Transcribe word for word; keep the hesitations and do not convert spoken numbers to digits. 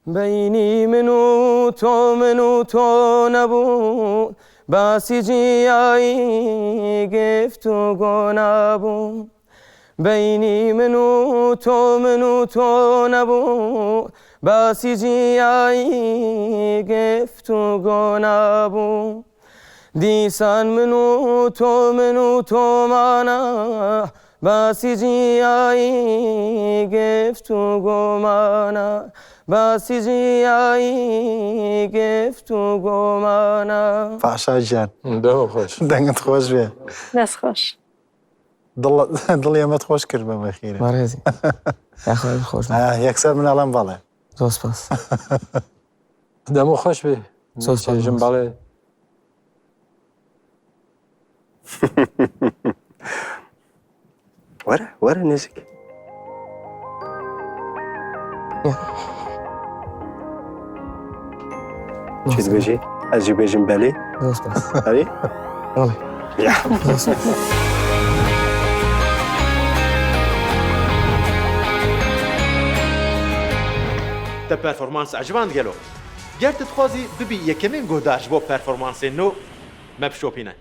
Beynî min û to, min û to nebû, basî ciyayî gift û go nabû. Beynî min û to, min û to nebû, basî ciyayî gift û go nabû. Dîsan min û to, min û to mana, basî ciyayî gift û go mana, basî ciyayî gift û go mana. Paşa Can. Dema xweş. Dengit xweş be. Dest xweş. Dil, dilê me xweş kir be, bexîrê. Barezî. Yaxwe xweş be. Ha, yekser min alan bale. Zor spas. Demo xweş be. Zor spas. Jin bale. Were, were nêzik. Ya. Çi dibêjî? Ez jî bêjim belê. Zor spas. Erê? Belê. Ya. Zor spas. Te performans eciband gelo? Ger tu dixwazî bibî yekemîn guhdar ji bo performansên nû, me bişopîne.